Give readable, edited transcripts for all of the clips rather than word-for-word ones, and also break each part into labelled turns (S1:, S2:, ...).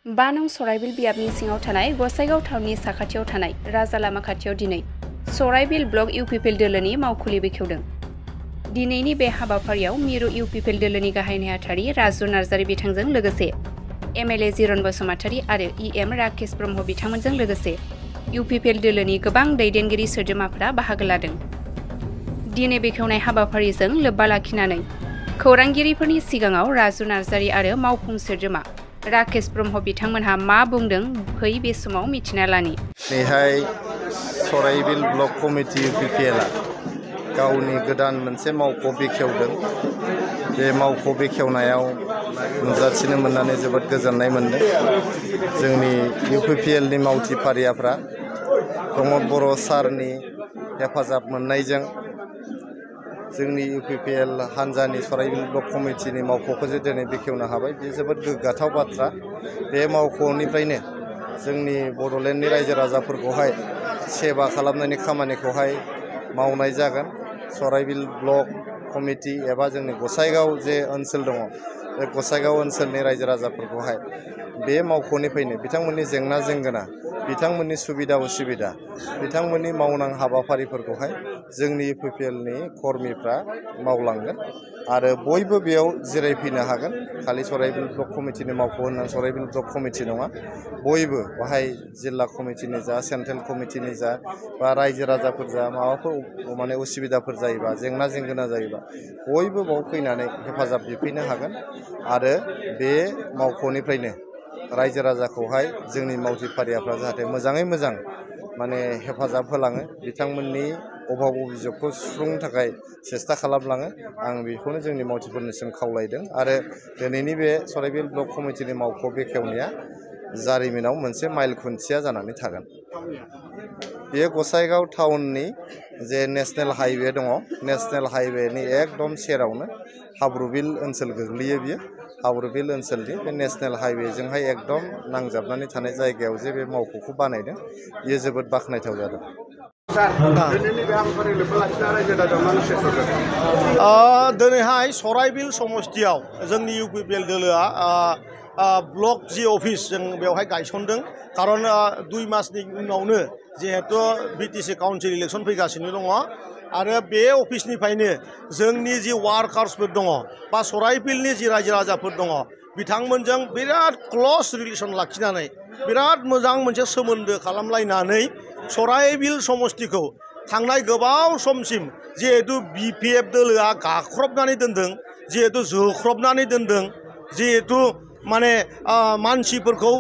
S1: बा नं सराइबिल बियाबनि सिङाव थानाय गसाइगाव टाउननि साखाथियाव थानाय राजा लामा खाथियाव दिनै सराइबिल ब्लक इउपिपिएल दोलोनि मावखुलि बेखेवदों। दिनैनि बे हाबाफारियाव मिरु इउपिपिएल दोलोनि गाहाय नेहाथारि राजु नार्जारी बिथांजों लोगोसे एमएलए जिरन बसुमतारी आरो इएम राकेश ब्रह्म बिथांमोनजों लोगोसे इउपिपिएल दोलोनि गोबां दैदेनगिरि सोद्रोमाफोरा बाहागो लादों। दिनै बेखेवनाय हाबाफारिजों लोब्बा लाखिनानै खौरांगिरिफोरनि सिगाङाव राजु नार्जारी आरो मावफुं सोद्रोमा राकेश ब्रह्म बिथांमोनहा मा बुंदों फै बे समाव मिथिना लानि।
S2: दिनैहाय सराइबिल ब्लक कमिटि इउपिपिएलआ गावनि गोदान मोनसे मावख' बेखेवदों। बे मावख' बेखेवनायाव नुजाथिनो मोननानै जोबोद गोजोननाय मोनदों। जोंनि इउपिपिएलनि मावथि फारियाफ्रा प्रमद बर' सारनि हेफाजाब मोननायजों जोंनि इउपिपिएल हान्जानि सराइबिल ब्लक कमिटिनि मावख'खौ जे दिनै बेखेवनो हाबाय, बे जोबोद गोग्गाथाव बाथ्रा। बे मावख'निफ्रायनो जोंनि बड'लेण्डनि रायजो राजाफोरखौहाय सेवा खालामनायनि खामानिखौहाय मावनाय जागोन। सराइबिल ब्लक कमिटि एबा जोंनि गसाइगाव जे ओनसोल दङ, बे गसाइगाव ओनसोलनि रायजो राजाफोरखौहाय बे मावख'निफ्रायनो बिथांमोननि जेंना जेंगोना, बिथांमोननि सुबिदा उसुबिदा, बिथांमोननि मावनां हाबाफारिफोरखौहाय जोंनि इउपिपिएलनि कर्मिफ्रा मावलांगोन आरो बयबो बेयाव जिरायफैनो हागोन। खालि सराइबिल ब्लक कमिटिनि मावख' होननानै सराइबिल ब्लक कमिटि नङा, बयबो बाहाय जिल्ला कमिटिनि जा, सेन्ट्रेल कमिटिनि जा, बा रायजो राजाफोर जा, माबाफोर माने उसुबिदाफोर जायोबा, जेंना जेंगोना जायोबा बयबो बाव फैनानै हेफाजाब बिफैनो हागोन आरो बे मावख'निफ्रायनो रायजो राजाखौहाय जोंनि मावथि फारियाफ्रा जाहाथे मोजाङै मोजां माने हेफाजाब होलाङो, बिथांमोननि अभाब अभिजगखौ सुफुंनो थाखाय सेस्था खालामलाङो। आं बेखौनो जोंनि मावथिफोरनिसिम खावलायदों आरो दिनैनि बे सराइबिल ब्लक कमिटिनि मावख' बेखेवनाया जारिमिनाव मोनसे माइल खुन्थिया जानानै थागोन। बेयो गसाइगाव टाउननि जे नेसनेल हाइवे दङ, नेसनेल हाइवेनि एकदम सेरावनो हाब्रुबिल ओनसोल गोग्लैयो। बियो हाब्रुबिल ओनसोलनि बे नेसनेल हाइवेजोंहाय एकदम नांजाबनानै थानाय जायगायाव जे बे मावख'खौ बानायदों, बियो जोबोद बाख्नायथाव जादों।
S3: दिनैहाय सराइबिल समस्तियाव जोंनि इउपिपिएल दोलोआ ब्लक जि अफिस जों बेवहाय गायसनदों। खारन 2 मासनि उनावनो जिहेतु बिटिसि काउन्सिल इलेक्सन फैगासिनो दङ आरो बे अफिसनिफ्रायनो जोंनि जि वार्कार्सफोर दङ बा सराइबिलनि जि रायजो राजाफोर दङ, बिथांमोनजों बिराद क्लस रिलेसन लाखिनानै बिराद मोजां मोनसे सोमोन्दो खालामलायनानै सराइबिल समस्तिखौ थांनाय गोबाव समसिम जिहेतु बिपिएफ दोलोआ गाख्रबनानै दोनदों, जिहेतु जोख्रबनानै दोनदों, जिहेतु माने मानसिफोरखौ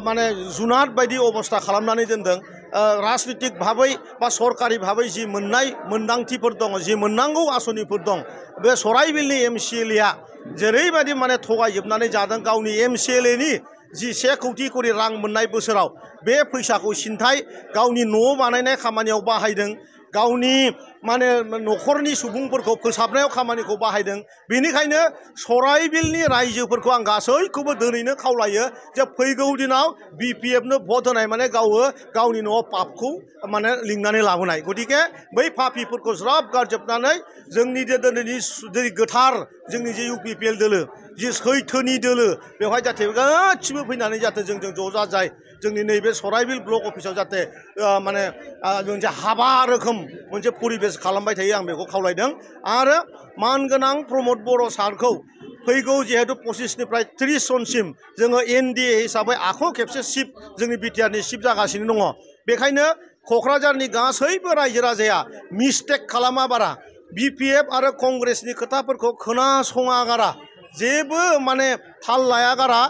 S3: माने जुनाद बायदि अबस्था खालामनानै दोनदों। राजनितिक भाबै बा सरकारि भाबै जि मोननाय मोन्दांथिफोर दङ, जि मोननांगौ आसनिफोर दं, बे सराइबिलनि एमसिएलएआ जेरैबायदि माने थगायजोबनानै जादों। गावनि एमसिएलएनि जि 1 कौटि करि रां मोननाय बोसोराव बे फैसाखौ सिन्थाय गावनि न' बानायनाय खामानियाव बाहायदों, गावनि माने न'खरनि सुबुंफोरखौ फोसाबनायाव खामानिखौ बाहायदों। बेनिखायनो सराइबिलनि रायजोफोरखौ आं गासैखौबो दिनैनो खावलायो जे फैगौ दिनाव बिपिएफनो भट होनाय माने गावनि न'आव पापखौ माने लिंनानै लाबोनाय। गतिके बै पापिफोरखौ ज्राब गारजोबनानै जोंनि जे दिनैनि गोथार जोंनि जे इउपिपिएल दोलो, जि सैथोनि दोलो, बेवहाय जाहाथे गासिबो फैनानै जाहाथे जोंजों ज' जाजाय जोंनि नैबे सराइबिल ब्लक अफिसाव जाहाथे माने मोनसे हाबा रोखोम मोनसे परिबेस खालामबाय थायो, आं बेखौ खावलायदों। आरो मानगोनां प्रमद बर' सारखौ फैगौ जिहेतु 25निफ्राय 30 सनसिम जोङो एनडिए हिसाबै आखौ खेबसे चिफ जोंनि बिटिआरनि चिफ जागासिनो दङ। बेखायनो क'क्राझारनि गासैबो रायजो राजाया मिस्टेक खालामा बारा, बिपिएफ आरो कंग्रेसनि खोथाफोरखौ खोनासङागारा, जेबो माने थाल लायागारा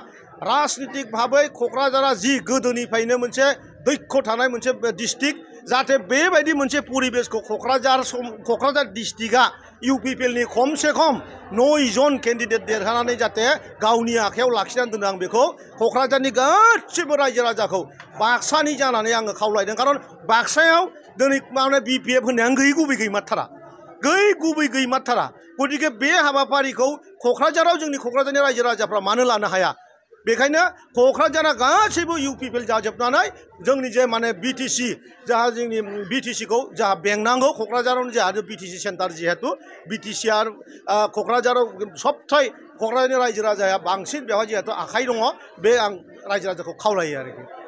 S3: राजनितिक भाबै क'क्राझारा जि गोदोनिफ्रायनो मोनसे दैक्य थानाय मोनसे डिस्ट्रिक्ट, जाहाथे बेबायदि मोनसे परिबेसखौ क'क्राझार डिस्ट्रिक्टआ इउपिपिएलनि खमसे खम 9 जन केन्डिडेट देरहानानै जाहाथे गावनि आखायाव लाखिनानै दोनो। आं बेखौ क'क्राझारनि गासिबो रायजो राजाखौ बाक्सानि जानानै आङो खावलायदों। खारन बाक्सायाव दिनै माने बिपिएफ होननायानो गुबै गैमारथारा, गुबै गैमारथारा। गतिके बे हाबाफारिखौ क'क्राझाराव जोंनि क'क्राझारनि रायजो राजाफ्रा मानो लानो हाया? बेखायनो क'क्राझारा गासैबो इउपिपिएल जाजोबनानै जोंनि जे माने बिटिसि जाहा जोंनि बिटिसिखौ जाहा बेंनांगौ क'क्राझारावनो जोंहा बिटिसि सेन्टार जिहेतु बिटिसि आरो क'क्राझाराव सबथाय क'क्राझारनि रायजो राजाया बांसिन बेवहाय जिहेतु आखाइ दङ बे आं रायजो राजाखौ खावलायो आरोखि